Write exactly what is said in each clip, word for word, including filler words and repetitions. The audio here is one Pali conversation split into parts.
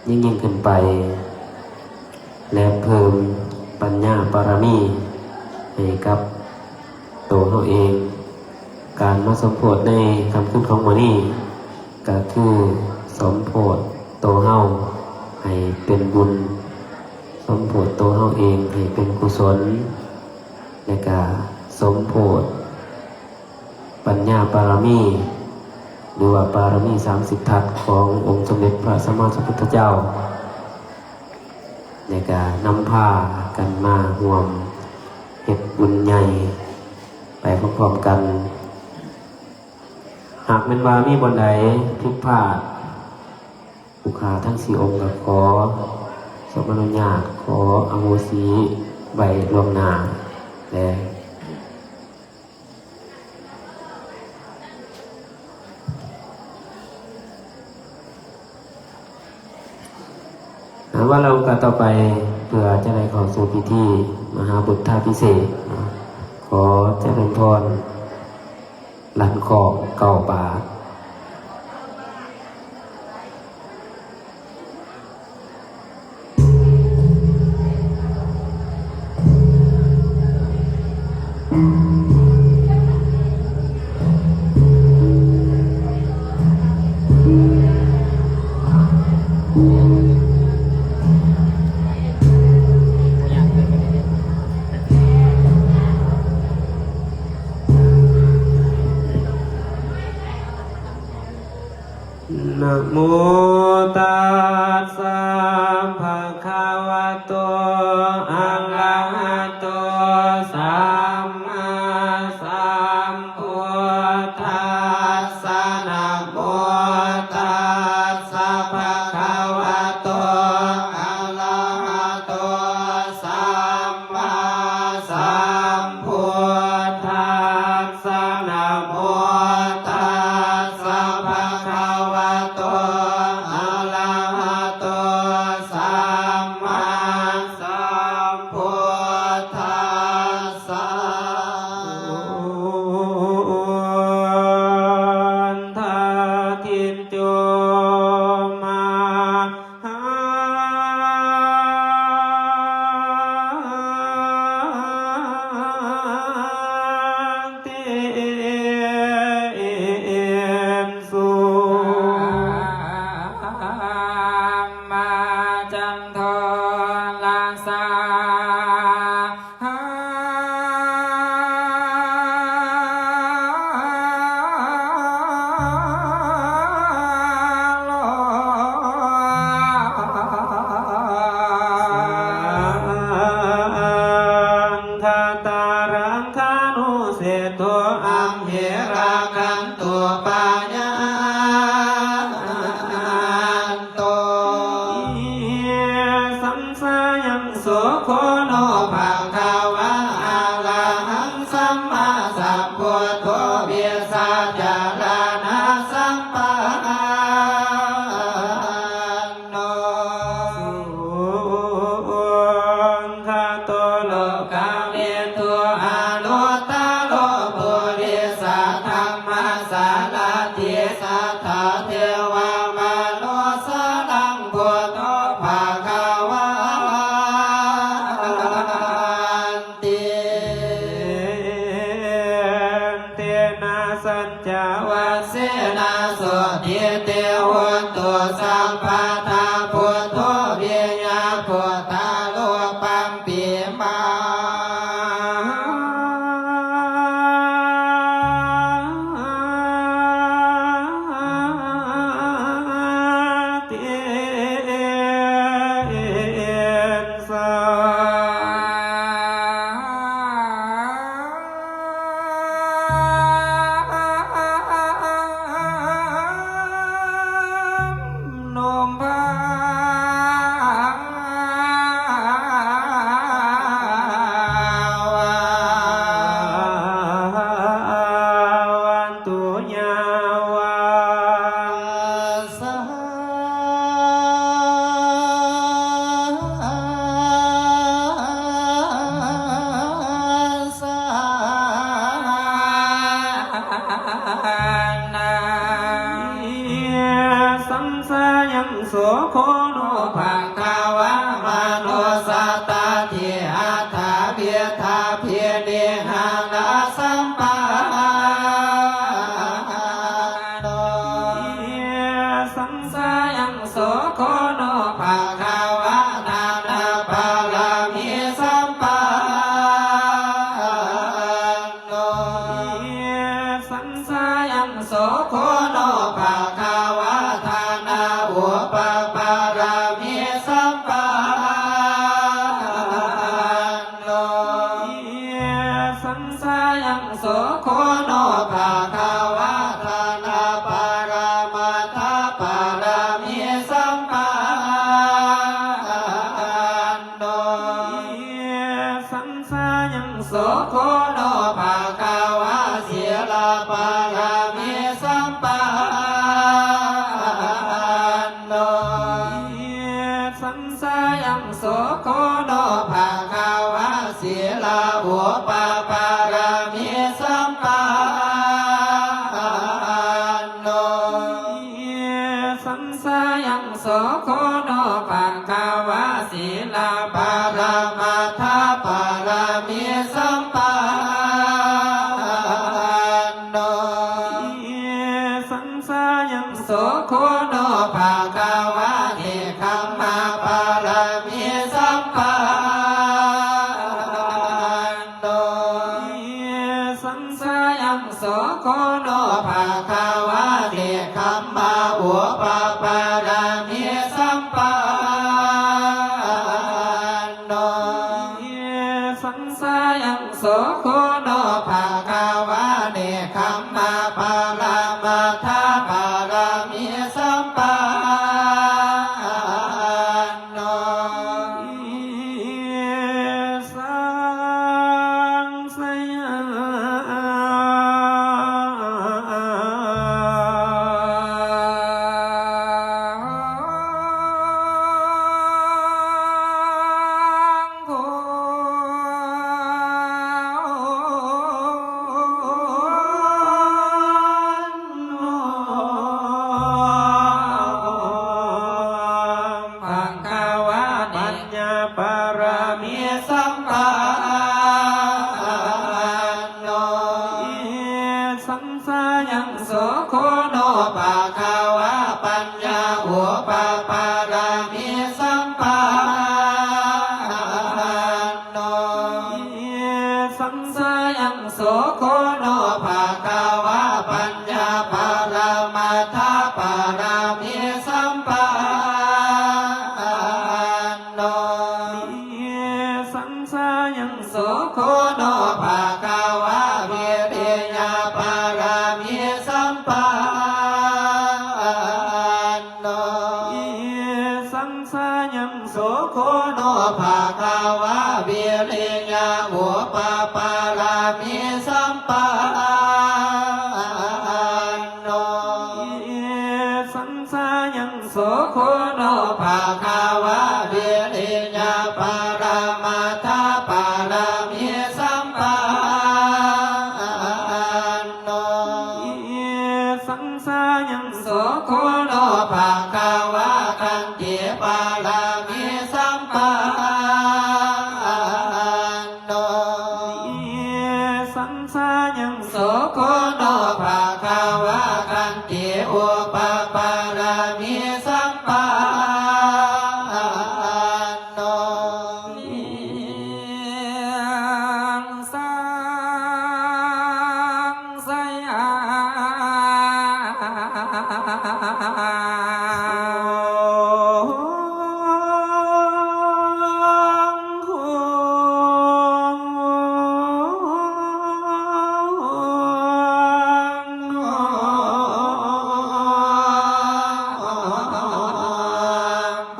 ยิ่งๆ ขึ้นไป และเพิ่มปัญญาบารมีให้กับตัวเฮาเอง การมาสมโภชในค่ำคืนของมื้อนี้ ก็คือสมโภชตัวเฮาให้เป็นบุญ สมโภชตัวเฮาเองให้เป็นกุศล และก็สมโภช ปัญญาบารมี หรือว่าบารมีสามสิบทัศน์ขององค์สมเด็จพระสัมมาสัมพุทธเจ้า ในการนำพากันมาร่วมเฮ็ดบุญใหญ่ไปพร้อมๆกัน หากแม่นว่ามีบ่อนใดผิดพลาด ผู้ข้าทั้งสี่องค์ก็ขอสมอนุญาต ขออโหสิไว้ล่วงหน้า และ หาว่าเราก็ต่อไปเพื่อจะได้เข้าสู่พิธีมหาบุตราภิเษกเนาะ ขอเจริญพร หลันข้อเก้าบาท Namo tassa bhagavato arahato sammāsambuddhassa. Namo tassa bhagavato arahato sammāsambuddhassa. Namo tassa bhagavato arahato sammāsambuddhassa. Undadicco ma Saṅghataraṅganussito amhe rakkhantu payanto. Sayaṃ sukho no bhagavā arahaṃ sammāsambuddho vijjācaraṇasampanno sugato lokavidū anuttaro purisadammasārathi satthā devamanussānaṃ buddho bhagavāti. Tena saccavajjena sotthi te hotu sabbadā. Buddho viya buddharūpaṃ Saṃsāyaṃ sukho no bhagavā manussattāti attāvidhābhiyatthābhiṇihānasambādho. Saṃsāyaṃ sukho no bhagavā dānapāramī sampanno. Saṃsāyaṃ sukho no bhagavā dāna upapāramī sampanno. Saṃsāyaṃ sukho no bhagavā dāna paramatthapāramī sampanno. Saṃsāyaṃ sukho no bhagavā sīlapāramī sampanno. Saṃsāyaṃ sukho no bhagavā sīla upapāramī sampanno. Saṃsāyaṃ sukho no bhagavā sīla paramatthapāramī sampanno. Saṃsāyaṃ sukho no bhagavā nekkhammapāramī sampanno. Saṃsāyaṃ sukho no bhagavā nekkhamma upapāramī sampanno. Saṃsāyaṃ sukho no bhagavā nekkhamma paramatthapāramī sampanno. Saṃsāyaṃ bhagavā paññāpāramī sampanno. Saṃsāyaṃ sukho no bhagavā paññā upapāramī sampanno. Saṃsāyaṃ sukho no bhagavā paññā paramatthapāramī sampanno. Saṃsāyaṃ sukho no bhagavā viriyapāramī sampanno. Saṃsāyaṃ sukho no bhagavā viriya upapāramī sampanno. Saṃsāyaṃ sukho no bhagavā viriya paramatthapāramī sampanno. Saṃsāyaṃ sukho no bhagavā khanti pāramī sampanno. Saṃsāyaṃ sukho no bhagavā khanti upapāramī sampanno.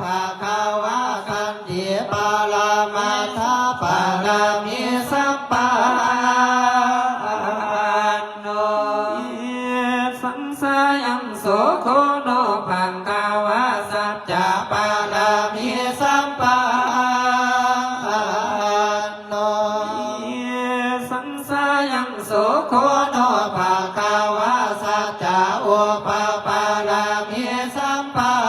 Bhagavā khanti pāramattha pāramī sampanno. Saṃsāyaṃ sukho no bhagavā sacca pāramī sampanno. Saṃsāyaṃ sukho no bhagavā sacca upapāramī sampanno.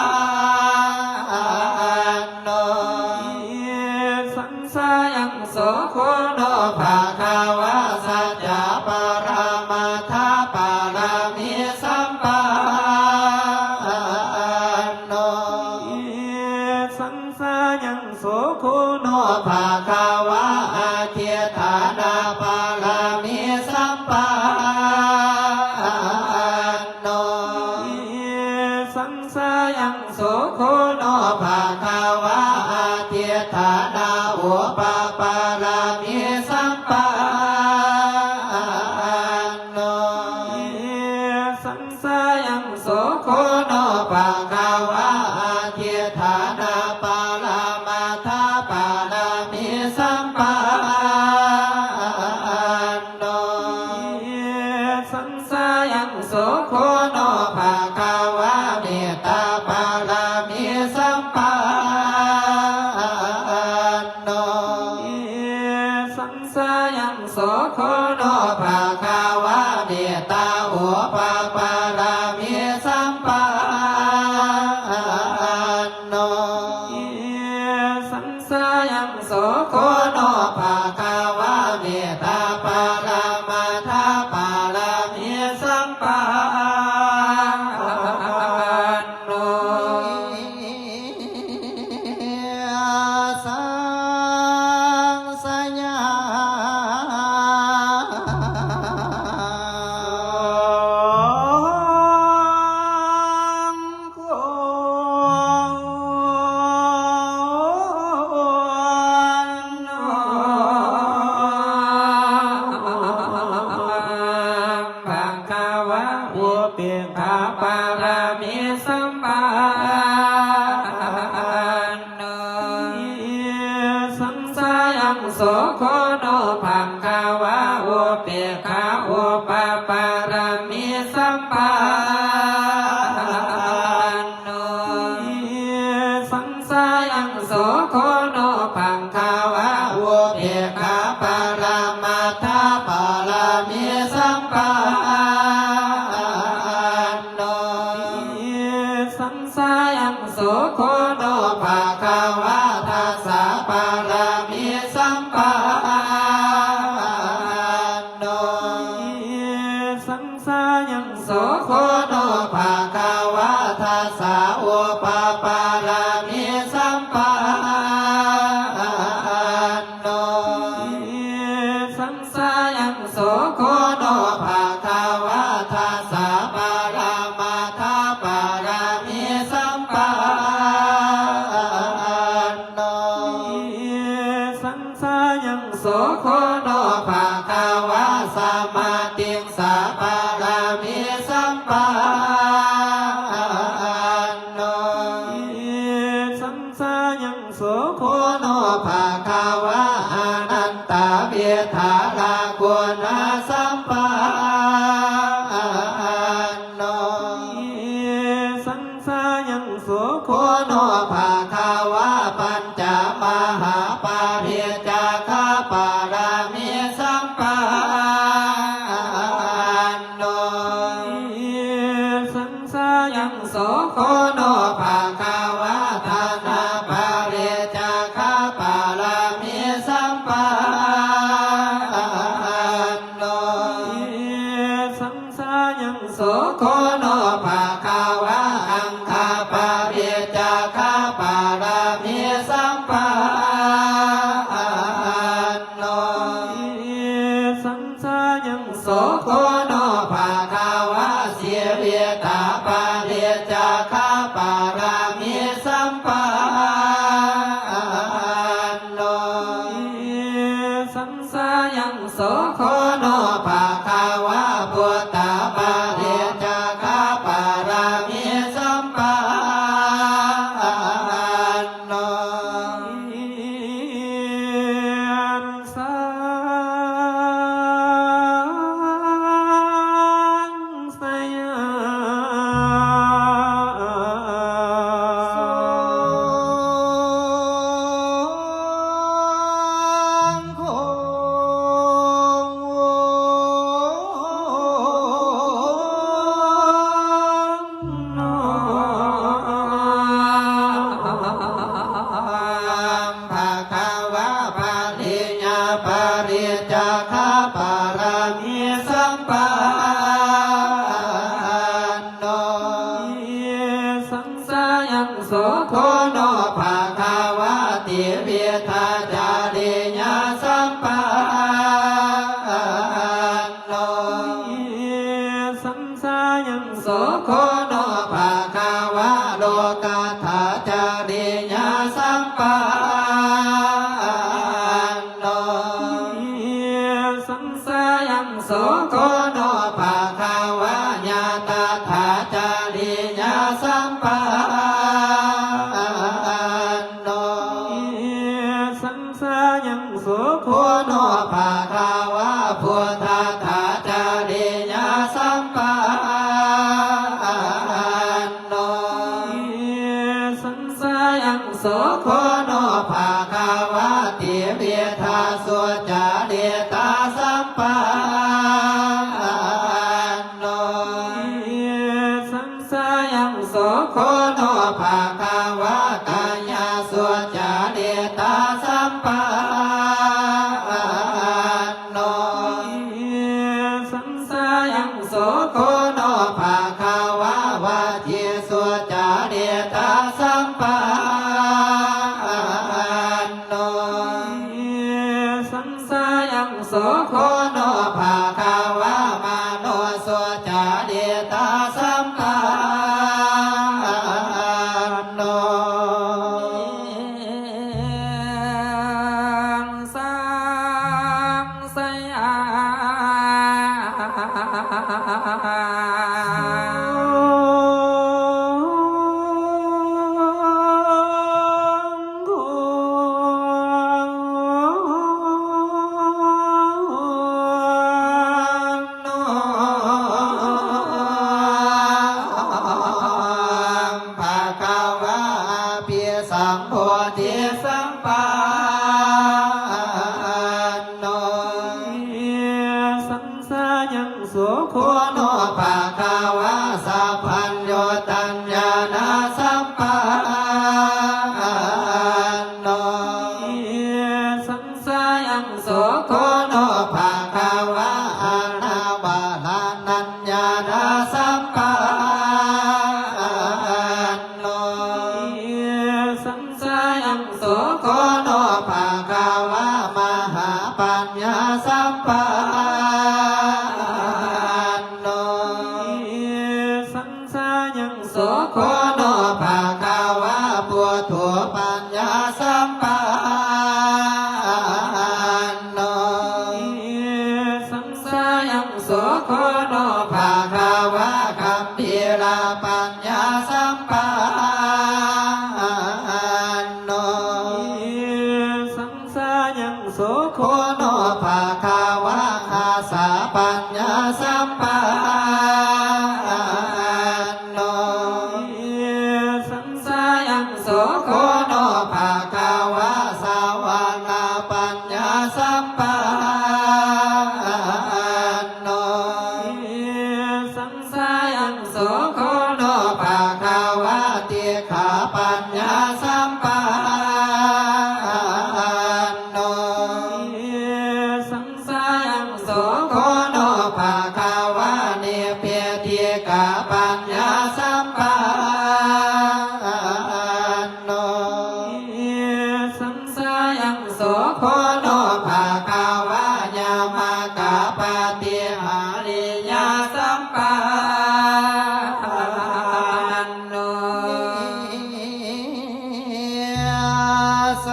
saṃsāyaṃ sukho no bhagavā, adhiṭṭhāna upapāramī sampanno. Nisaṃsāyaṃ sukho no bhagavā, adhiṭṭhāna paramatthā pāramī sampanno. Nisaṃsāyaṃ sukho no bhagavā, mettā pāramī sampanno. Nisaṃsāyaṃ sukho no bhagavā, mettā upapāramī sampanno. Nisaṃsāyaṃ sukho no bhagavā, mettā paramatthā pāramī sampanno. Saṃsayā bhagavā, upekkhā pāramī sampanno. Nisaṃsāyaṃ sukho no bhagavā, upekkhā upapāramī sampanno. Nisaṃsāyaṃ sukho no bhagavā, upekkhā paramatthā pāramī sampanno. Nisaṃsāyaṃ sukho no bhagavā, dasa pāramī sampanno. Nisaṃsāyaṃ sukho no bhagavā, dasa upapāramī sampanno. Nisaṃsāyaṃ sukho no bhagavā, dasa paramatthā pāramī sampanno. Nisaṃsāyaṃ sukho no bhagavā, samādhiṃsa pāramī sampanno. Nisaṃsāyaṃ sukho no bhagavā, anantavihāraguṇasampanno. Nisaṃsāyaṃ sukho no bhagavā, pañca mahāpariccāga pāramī sampanno. Nisaṃsāyaṃ sukho no bhagavā, dāna pariccāga pāramī sampanno. Nisaṃsāyaṃ sukho no bhagavā, aṅga pariccāga pāramī sampanno. Nisaṃ sāyaṃ sukho no bhagavā, jīvitapariccāga pāramī sampanno. Nisaṃsāyaṃ sukho no bhagavā, puttapariccāga pāramī sampanno. Bhagavā, pariññāpariccāga pāramī sampanno. Nisaṃsāyaṃ sukho no bhagavā, tividhacariyasampanno. Nisaṃsāyaṃ sukho no bhagavā, Sukho no bhagavā tividhā sucaritā sampanno. Sayaṃ sukho no bhagavā kāyasucaritā sampanno. Sayaṃ sukho no bhagavā vacīsucaritā sampanno. Sayaṃ sukho no bhagavā manosucaritā sampanno. Saṃ Bhagavā abhisambodhi sampanno. Sayaṃ sukho no bhagavā sabbaññutañāṇasampanno. Sayaṃ sukho no bhagavā anavaraṇañāṇasampanno. Sayaṃ sukho no bhagavā mahāpaññāsampanno. Sayaṃ sukho no bhagavā puthūpaññāsampanno. Sayaṃ sukho no bhagavā gambhīrapaññāsampanno. Sayaṃ sukho no bhagavā āsāpaññāsampanno. Sayaṃ sukho no bhagavā savanapaññāsampanno. Sayaṃ sukho no bhagavā tīkhapaññāsampanno. Sayaṃ sukho no bhagavā nibbindikapaññāsampanno. Sayaṃ sukho no bhagavā ñāmakappaṭihāriyāsampanno. Saṃ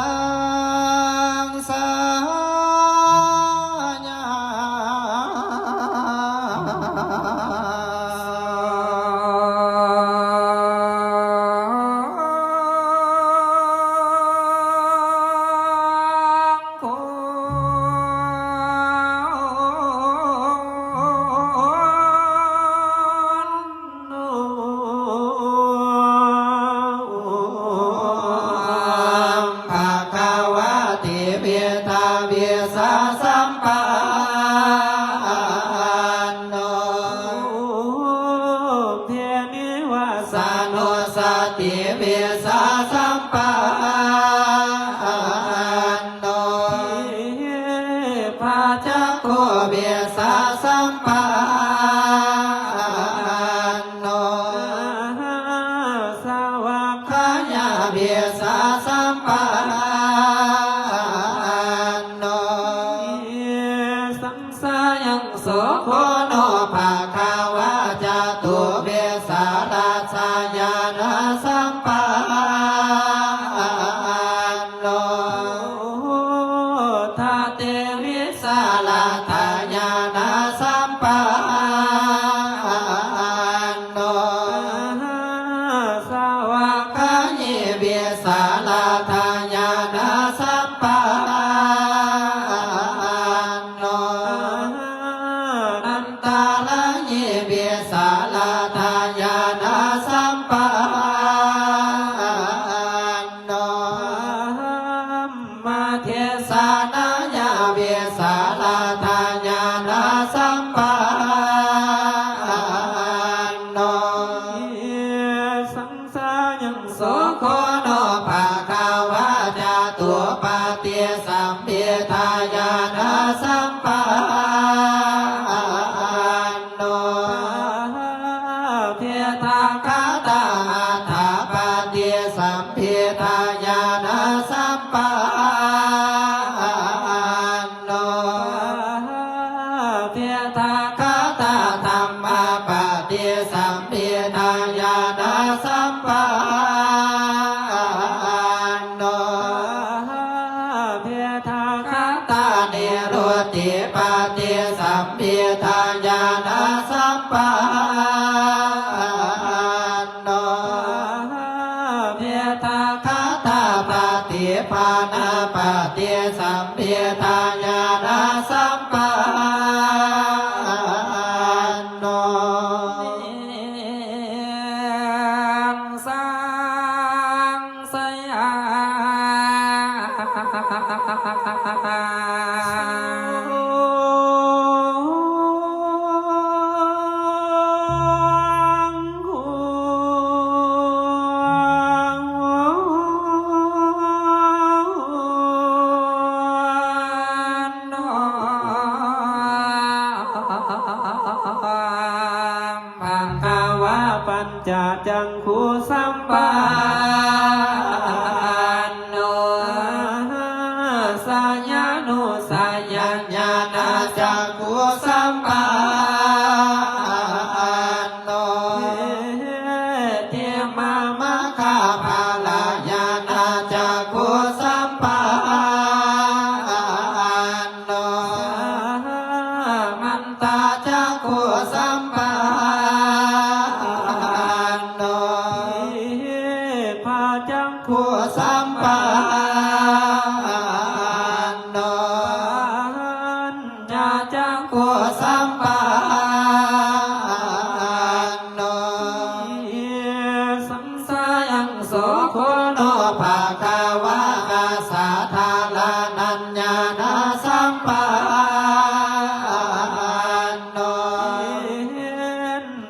Bhagavā tividhā vijjāsampanno. Buddhe nivāsano sati vijjāsampanno. Pajako vijjāsampanno. Sāvakāya vijjāsampanno. Sayaṃ sukho no bhagavā catuvīsarasañāṇasampanno. Tatevīsarasañāṇasampanno. Sāvakāyī vijjārasañāṇasampanno. Antarāyī vijjārasañāṇasampanno. Sukho no bhagavā catupaṭisambhidāñāṇasampan no. Tathāgatā aṭṭhapaṭisambhidāñāṇasampan no. Tathāgatā dhammapaṭisambhidāñāṇasampan no. Tathāgatā niruddhipaṭisambhidāñāṇasampan no. Tathāgatā paṭipannappaṭisambhidāñāṇasampan no. Saṃ bhagavā pañcacakkhusampanno, mahāsayāno sayannāṇacakkhusampanno, heṭṭhimā maggapālañāṇacakkhusampan no, samantacakkhusampanno, dibbacakkhusampanno, pañcacakkhusampanno. Sayaṃ sukho no bhagavā asadhāraṇañāṇasampanno,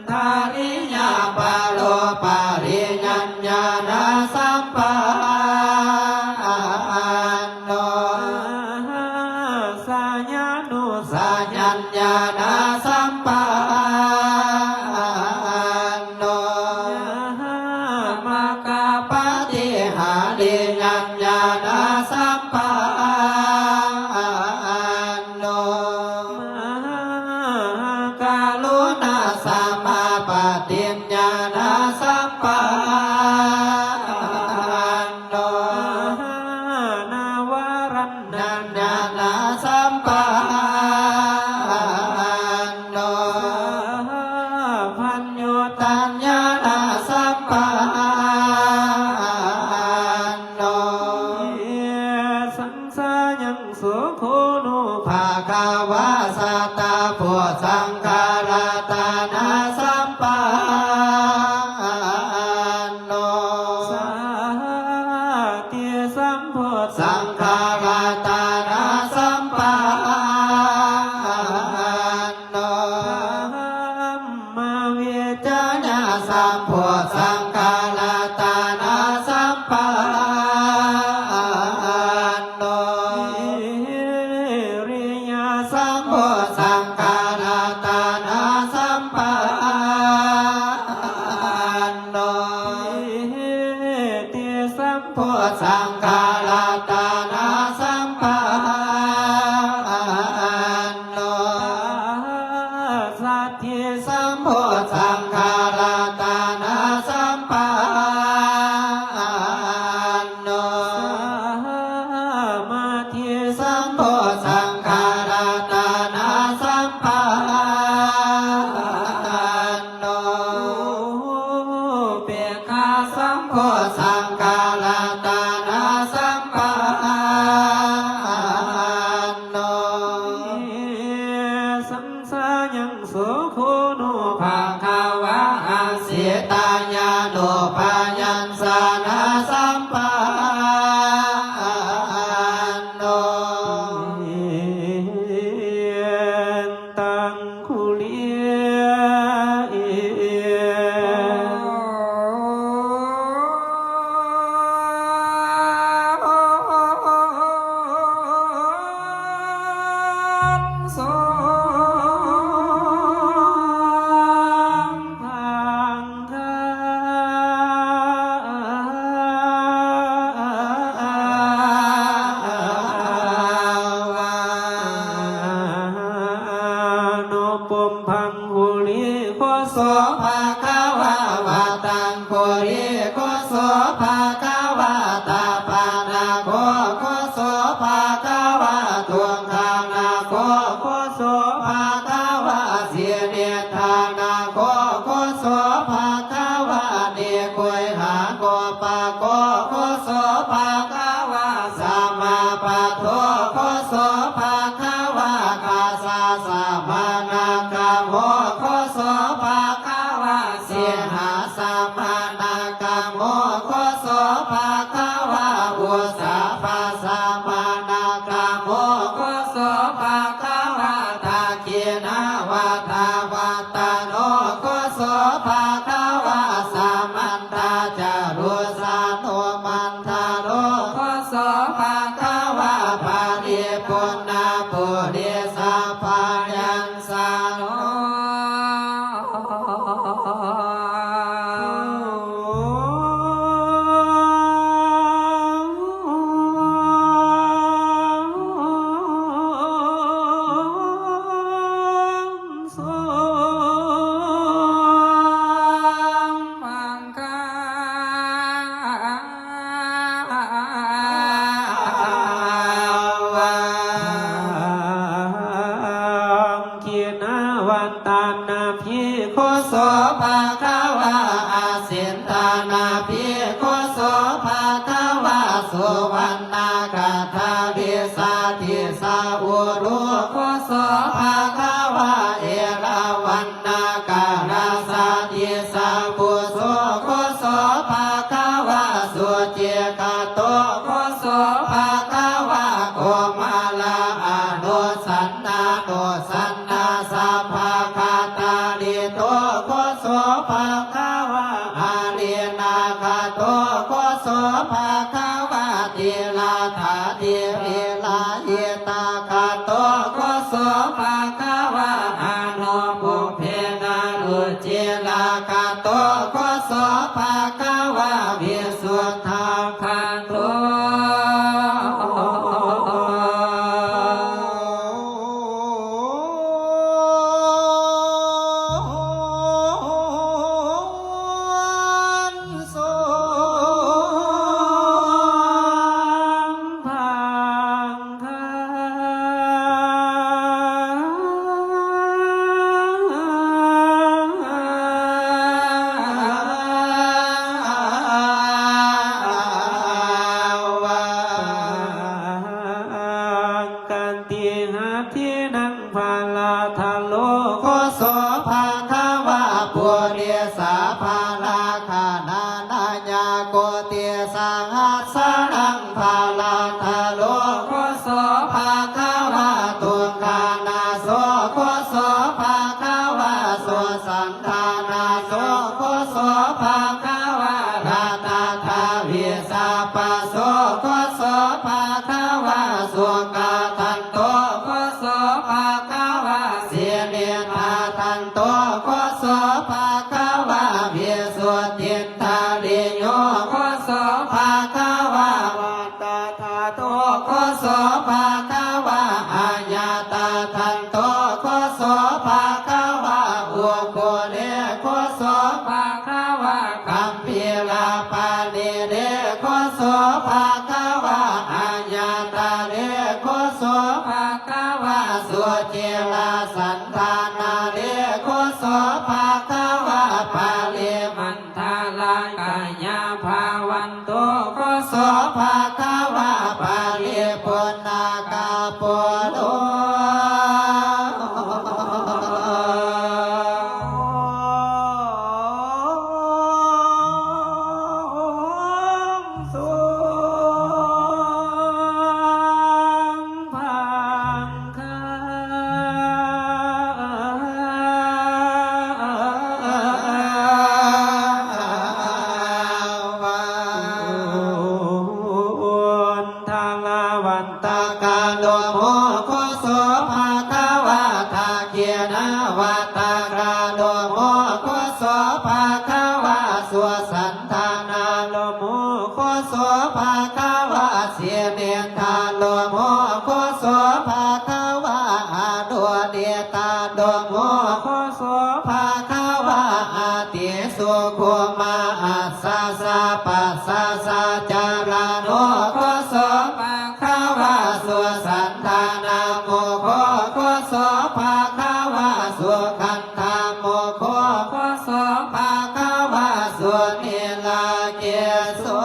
indriyapāloparijñāṇasampanno, mahāsayāno sayannāṇasampanno, mahāmaggappaṭihareyyāṇasampanno, mahākaruṇāsamāpattiñāṇasampanno, mahānavaraṇ- ṇañāṇasampanno, sabbaññutañāṇasampanno. Sayaṃ sukho no bhagavā sattabujjaṅgaratanāsampan- no, sattisambujjaṅgaratanāsampanno, brahmaviccañāṇasambujjaṅgaratanāsampanno, viriya- sambujjaṅgaratanāsampanno, ditthisambujjaṅgaratanāsampanno, saddhisambujjaṅgaratanāsampan- no, samādhisambujjaṅgaratanāsampanno, upekkhāsambujjaṅgaratanāsampanno. Sayaṃ sukho no bhagavā asītyānubyañjanasampanno, mettaṃ kurīti. Kho so bhagavā dāpanakkho, kho so bhagavā tuṅganakkho, kho so bhagavā siniṭṭhanakkho, kho so bhagavā niguihako pakko, kho so bhagavā samāpattho, kho so bhagavā kasāsamānagamo, kho so bhagavā sīhasamānagamo, kho so bhagavā ujjappasamānagamo, kho so bhagavā dakkhiṇāvatthavattano, kho so bhagavā samantacārubhūsanuman taro, kho so bhagavā paripuṇṇapurisappaññasāno. Dakkhiṇāvantanābhī, kho so bhagavā asintanābhī, kho so bhagavā suvaṇ ṇagaddhā vīsatisā uru, kho so bhagavā erāvaṇṇakārassa disā phusso, kho so bhagavā sucigatto, kho so bhagavā kumāra anusanānusan na sabbagattarito, kho so bhagavā ariṇagato, kho so bhagavā tiratthadīvirahitāgato, kho so bhagavā anupubbena ruciragato, kho so bhagavā visuddhagato. Kantihatthiṇaṃ balādharo, kho so bhagavā purisapālagganaṇaññakoṭisahassānaṃ balādharo, kho so bhagavā tuṅgaṇaso, kho so bhagavā susaṅ ṭhānaso, kho so bhagavā laddhatthavisabbaso, kho so bhagavā sukhadhanto, kho so bhagavā sirimadanto, kho so bhagavā visuddhindriyo, kho so bhagavā vattadhato, kho so bhagavā ñātadanto, kho so bhagavā ugghūre, kho so bhagavā gambhīrapaṇidhe, kho so bhagavā aññatare, kho so bhagavā sucirasaṇṭhānare, kho so bhagavā pariman tarākāya bhavantu, kho so bhagavā paripuṇṇakāpūro. Dhāravantakālo mo kho so bhagavā dakkhiṇāvantakālo mo kho so bhagavā susaṇṭhānālo mo kho so bhagavā siriṭṭhālo mo kho so bhagavā anuddhitālo mo kho so bhagavā atisukkhumā assa Passāsacaraṇo kho so bhagavā susaddhammo kho, kho so bhagavā sugandhammo kho, kho so bhagavā sunirāgeso.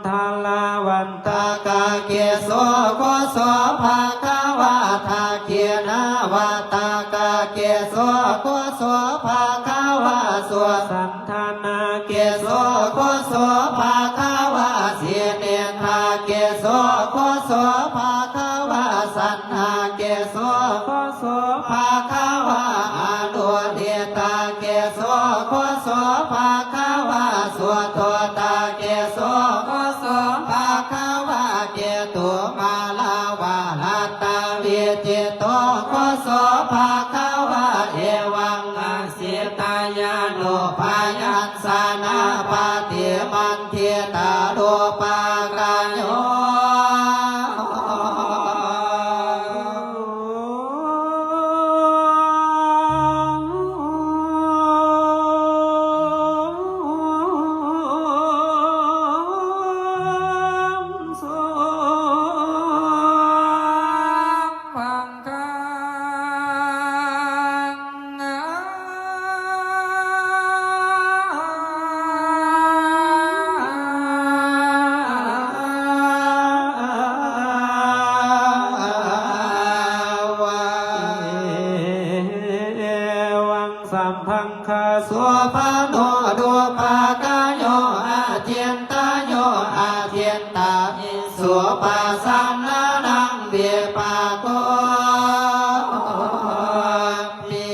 Dālavatthakakeso kho so bhagavā, dakkhiṇavattakakeso kho so bhagavā, sudaṭṭhaṇakeso kho so bhagavā, siniṇṇakeso kho so bhagavā, saṇ ṇakeso kho so bhagavā, anuttarakeso kho so bhagavā, suddhottakeso kho so bhagavā, ketumālavaratavijito kho so bhagavā, evaṃ asitāyānubyañjanapatimaṇḍitarūpakāyo. Evaṃ sabbaṃ kho so bhagavā nirūpakāyo acintayyo acintayisupasannaṃ vipāko pī.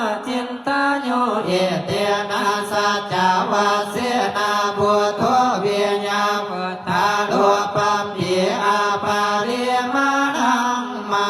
Acintayyo etena saccavajjena buddho viya buddharūpampi aparimāṇaṃ mā.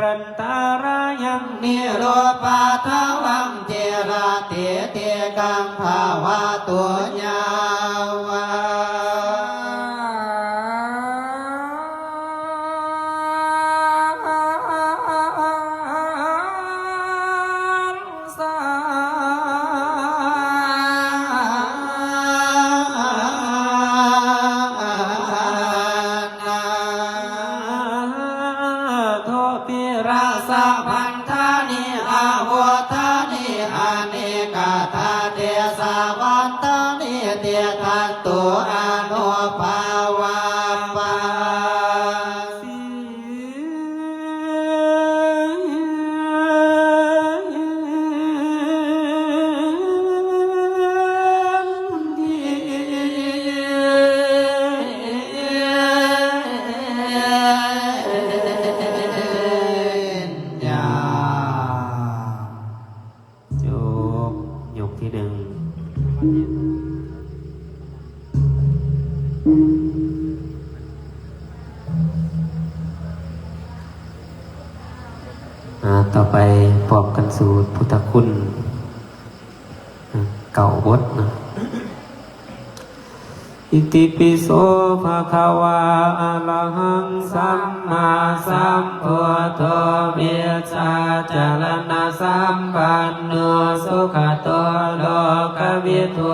Nirantaraṃ nirūpaddavaṃ cirattiṭhikaṃ bhavatu ñāva Jop, ยกที่หนึ่ง อ่า ต่อไปพร้อมกันสูตรพุทธคุณ อ่า เก้าบทเนาะ Itipi so bhagavā arahaṃ sammāsambuddho vijjācaraṇasampanno sugato lokavidū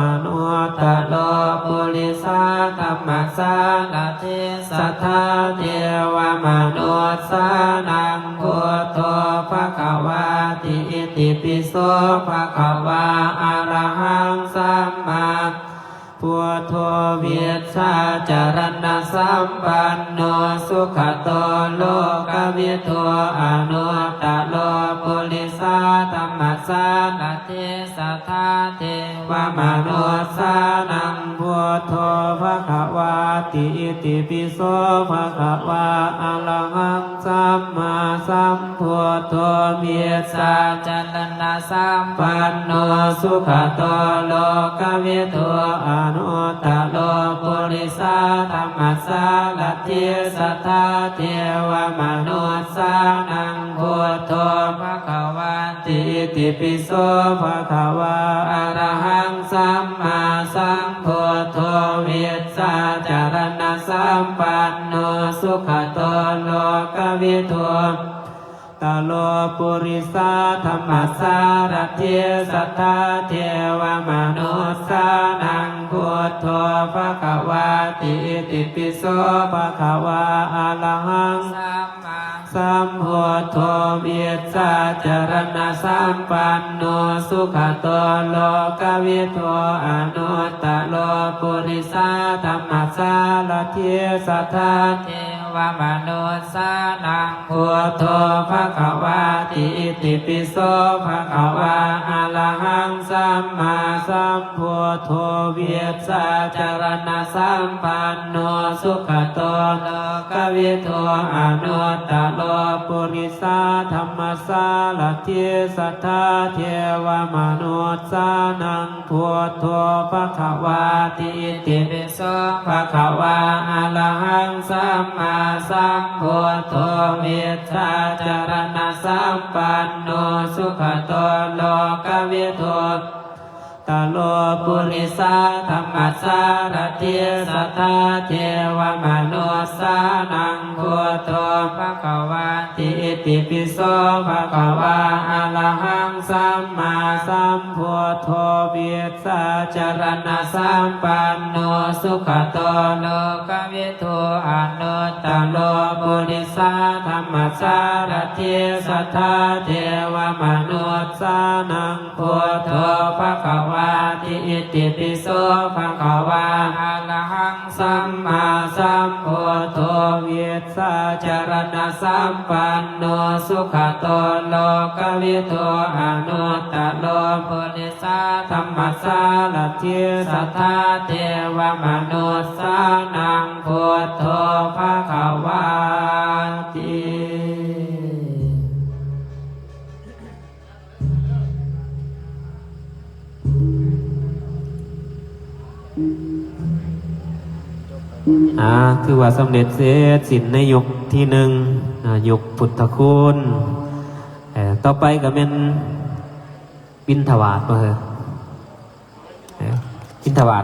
anuttaro purisadammasārathi satthā devamanussānaṃ buddho bhagavāti. Itipi so bhagavā arahaṃ sammāsambuddho vijjācaraṇasampanno sugato lokavidū anuttaro purisadammasārathi satthā devamanussānaṃ buddho bhagavāti. Itipi so bhagavā arahaṃ sammāsambuddho vijjācaraṇasampanno sugato lokavidū anuttaro purisadammasārathi satthā devamanussānaṃ buddho bhagavāti. Itipi so bhagavā arahaṃ sammāsambuddho vijjācaraṇasampanno sugato lokavidū anuttaro purisadammasārathi satthā devamanussānaṃ buddho bhagavāti. Itipi so bhagavā arahaṃ sammāsambuddho vijjācaraṇasampanno sugato lokavidū anuttaro purisadammasārathi satthā devamanussānaṃ buddho bhagavāti. Itipi so bhagavā arahaṃ sammāsambuddho vijjācaraṇasampanno sugato lokavidū anuttaro purisadammasārathi satthā devamanussānaṃ buddho bhagavāti. Itipi so bhagavā arahaṃ sammāsambuddho vijjācaraṇasampanno sugato lokavidū anuttaro purisadammasārathi satthā devamanussānaṃ buddho bhagavāti. Itipi so bhagavā arahaṃ sammāsambuddho vijjācaraṇasampanno sugato lokavidū anuttaro purisadammasārathi satthā devamanussānaṃ buddho bhagavāti. Itipi so bhagavā arahaṃ sammāsambuddho vijjācaraṇasampanno sugato lokavidū anuttaro purisadammasārathi satthā devamanussānaṃ buddho bhagavāti. อ่า ถือว่าสำเร็จเสร็จสิ้นในยกที่หนึ่ง อ่า ยกพุทธคุณ เอ่อ ต่อไปก็แม่นบิณฑบาตบ่เหรอ เอ่อ บิณฑบาต